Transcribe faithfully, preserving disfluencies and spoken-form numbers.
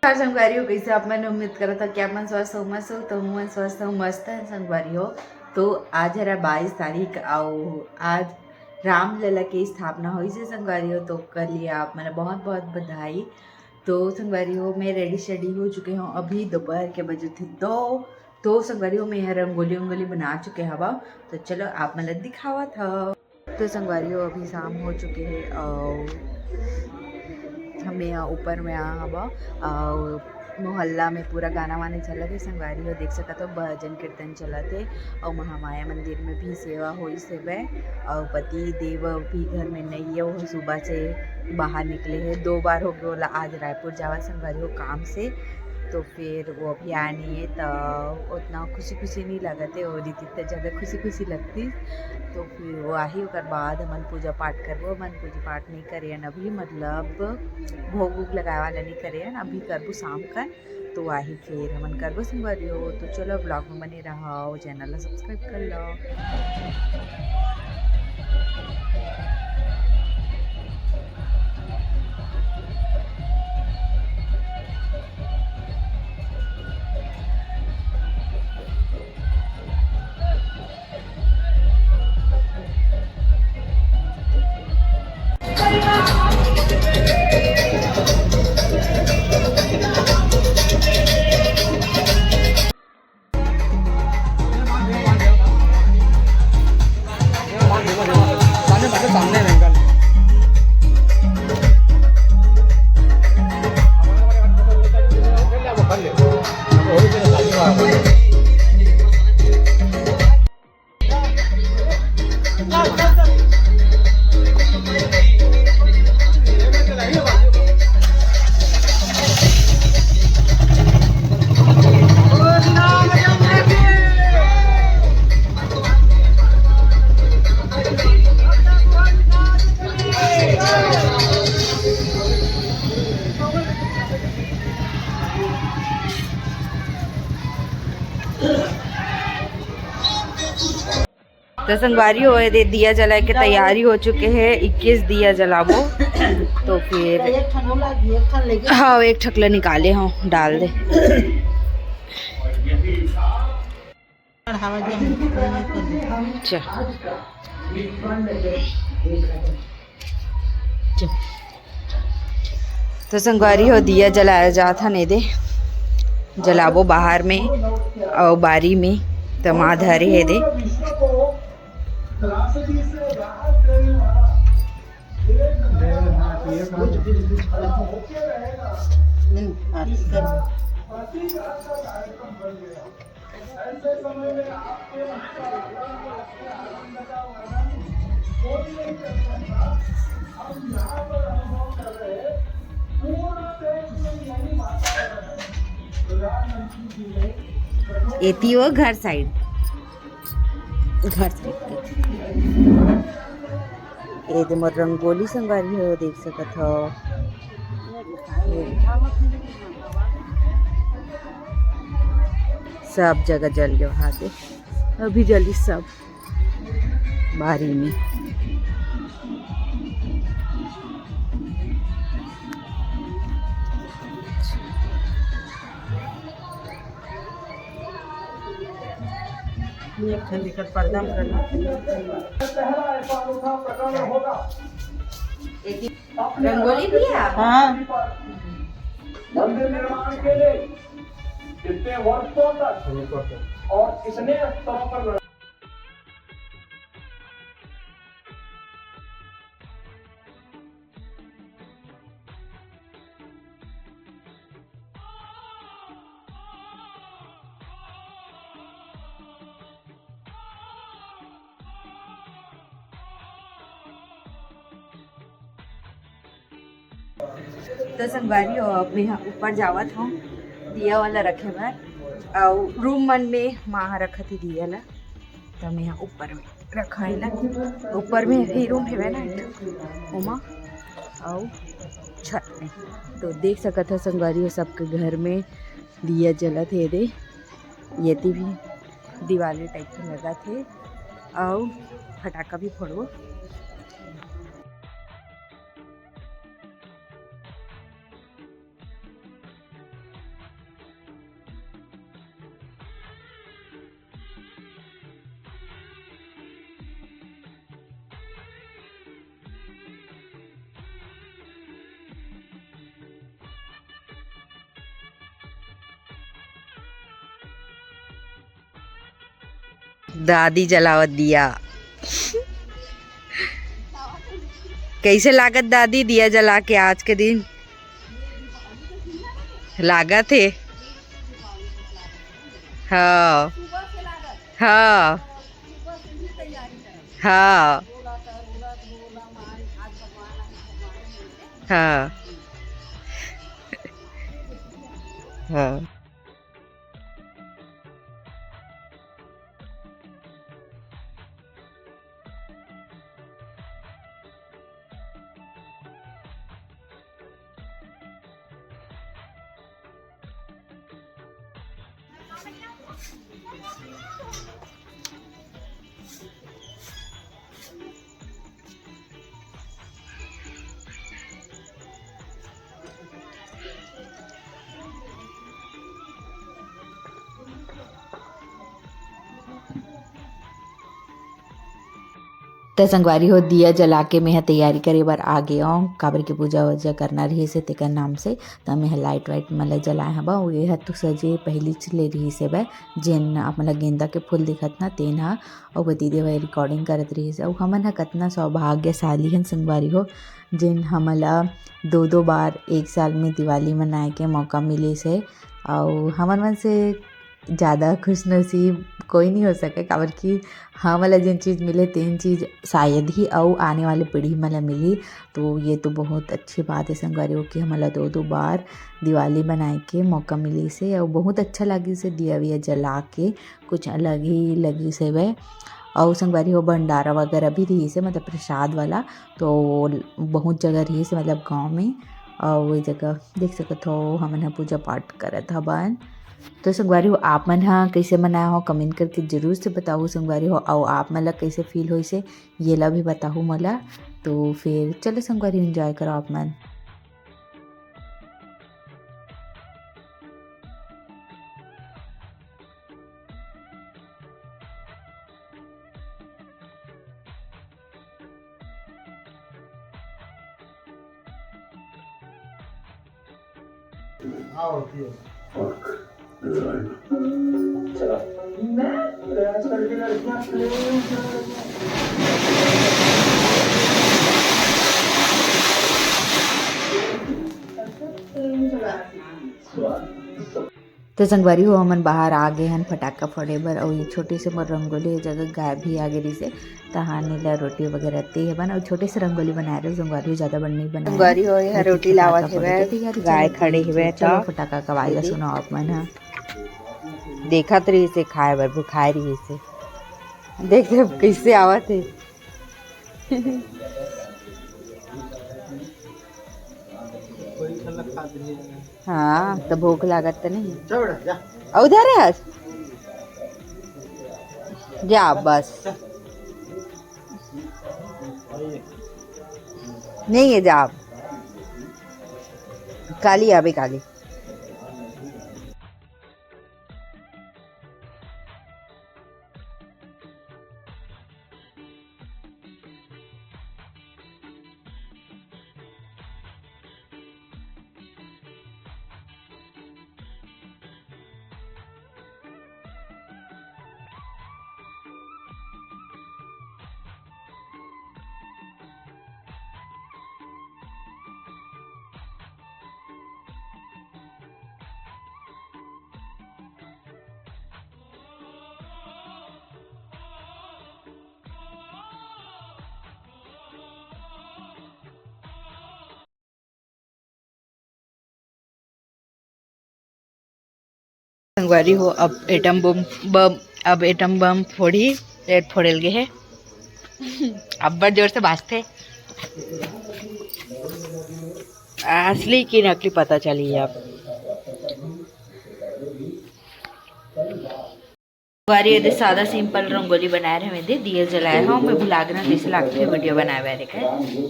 नमस्कार संगवारी हो, कइसे आप मन? उम्मीद करत हव कि आप मन स्वस्थ हो, मस्त हो। तो हमन स्वस्थ हो, मस्त हन संगवारी हो। तो आज हरे बाईस तारीख, अउ आज रामलला के स्थापना होइस हे संगवारी हो। तो ओकर लिए आप मन ल बहुत बहुत बधाई। तो संगवारी हो, मैं ready शेडी हो चुके हव, अभी दोपहर के बजे थे दो। तो संगवारी हो, मैं ह रंगोली उंगोली बना चुके हवव। तो चलो, आप मन ल दिखावत हव। तो संगवारी हो, अभी शाम हो चुके हे अउ हमें यहाँ ऊपर में आ हवा अउ मोहल्ला में पूरा गाना वाना चलत हे। संगवारी हो, देख सकत हो, भजन कीर्तन चलत हे अउ महामाया मंदिर में भी सेवा होइस हेवय अउ पति देव भी घर में नइ हे, वो सुबह से बाहर निकले हे। दो बार हो गए ओला आज रायपुर जावा संगवारी हो काम से। तो फिर वो अभी आए नहीं है, तो उतना खुशी खुशी नहीं लगत है। वो रहितिस त ज्यादा खुशी खुशी लगतिस। तो फिर वो आही, ओकर बाद हमन पूजा पाठ करबो। हमन पूजा पाठ नहीं करे हन अभी, मतलब भोग उग लगाए वाला नहीं करे हन, अभी करबो शाम कन। तो आही फिर हमन करबो संगवारी हो। तो चलो, vlog में बने रहो, channel ला subscribe कर लो। तो संगवारी हो, ये दे दिया जलाए के तैयारी हो चुके हे। इक्कीस दिया जलाबो। तो फिर एक ठन ओला, एक ठन लेके। हाँ, एक ठकला निकाले हो, डाल दे। चढ़ावा जो हम कर दे। चल। चल। तो संगवारी हो, दिया जलाया जात हन, एदे जलाबो बाहर में अउ बारी में, त माँ धरे हे दे। एती वो घर side, घर side के। ए दे मोर रंगोली संगवारी हो, देख सकत हो। सब जगह जल गयो हाथे, अभी जली सब बारी में। एक ठन दिखत पर्दा में करना। रंगोली भी है? हाँ। मंदिर निर्माण के लिए कितने वर्षों तक और कितने स्तरों पर लड़ा तो संगवारी हो, अब मैं ऊपर जावत हूँ दिया वाला रखे बर, अउ रूम मन में माँ रखत ही दिया ला, तो मैं ऊपर में रखाए ला। ऊपर में ही रूम हेवे ना एक ठो, ओमा अउ छत में। तो देख सकत हो संगवारी हो, सबके घर में दिया जलत हे दे, येती भी दिवाली टाइप के लगत हे, अउ फटाका भी फोड़बो। दादी जलावत दिया। कैसे लागत दादी दिया जला के आज के दिन? लागत हे। हाँ। हाँ। हाँ। हाँ। हाँ। त संगवारी हो, दिया जला के मेंह तैयारी करे बर आ गे हौं, काबर के पूजा वूजा करना रहिस हे तेकर नाम से। त मेंह लाइट वाइट मन ल जलाए हवं। अउ ये ह तो सजे पहिलीच ले रहिस हे बे, जेन आप मन ल गेंदा के फूल दिखत ना, तेन ह। अउ वो दीदी भाई रिकॉर्डिंग करत रहिस हे। अउ हमन ह कतना सौभाग्यशाली हन संगवारी हो, जेन हमन ल दो दो बार एक साल में दिवाली मनाए के मौका मिलिस हे। अउ हमन मन से ज़्यादा खुशनसीब कोई नहीं हो सके, काबर कि हमन ला जेन चीज़ मिले, तेन चीज़ शायद ही अउ आने वाले पीढ़ी मन ला मिलही। तो ये तो बहुत अच्छी बात है संगवारी हो कि हमन ला दो दो बार दिवाली मनाए के मौका मिलिस हे अउ बहुत अच्छा लगिस हे दिया विया जला के, कुछ अलग ही लगिस हे वह। अउ संगवारी हो, भंडारा वगैरह भी रहिस हे, मतलब प्रसाद वाला, तो बहुत जगह रहिस हे, मतलब गाँव में। अउ ये जगह देख सकत हो, हमन ह पूजा पाठ करत हवन। तो संगवारी हो, आप मन ह कइसे मनाए हो, कमेंट करके जरूर से बताहू संगवारी हो। अउ आप मन ला कइसे फील होइस हे, ये ला भी बताहू मोला। तो फिर चलो संगवारी हो, एंजॉय करो आप मन। तो संगवारी हो, हमन बाहर आ गे हन फटाका फोड़े बर, अउ ये छोटे से मोर रंगोली जगह गाय भी आ गे रिहिसे, तहान एला रोटी वगैरह दे हवन, अउ छोटे से रंगोली बनाए रहे संगवारी हो, ज्यादा बड़ नहीं बनाए। संगवारी हो, ये रोटी लावत हेवय, गाय खड़े हेवय, चलो तो फटाका के आवाज ला सुनाओ आप मन ह। देखत रहिसे खाए बर, भुखाए रहिसे, देख देख कैसे आवत हे। हाँ, तो भूख लागत तो नहीं। चल बेटा, जा। अउ उधर है? जा बस। नहीं है, जा अब। काली आबे, काली। संगवारी हो, अब एटम बम, बम, अब एटम बम फोड़ी, ए, फोड़े ल गे हे। अब्बड़ जोर से बाजथे। असली कि नकली पता चली अब। संगवारी, एदे सादा सिंपल रंगोली बनाए रहे, एदे दिया जलाए हव। मैं भुला गे रहेंव, जैसे लागथे वीडियो बनाए बर के।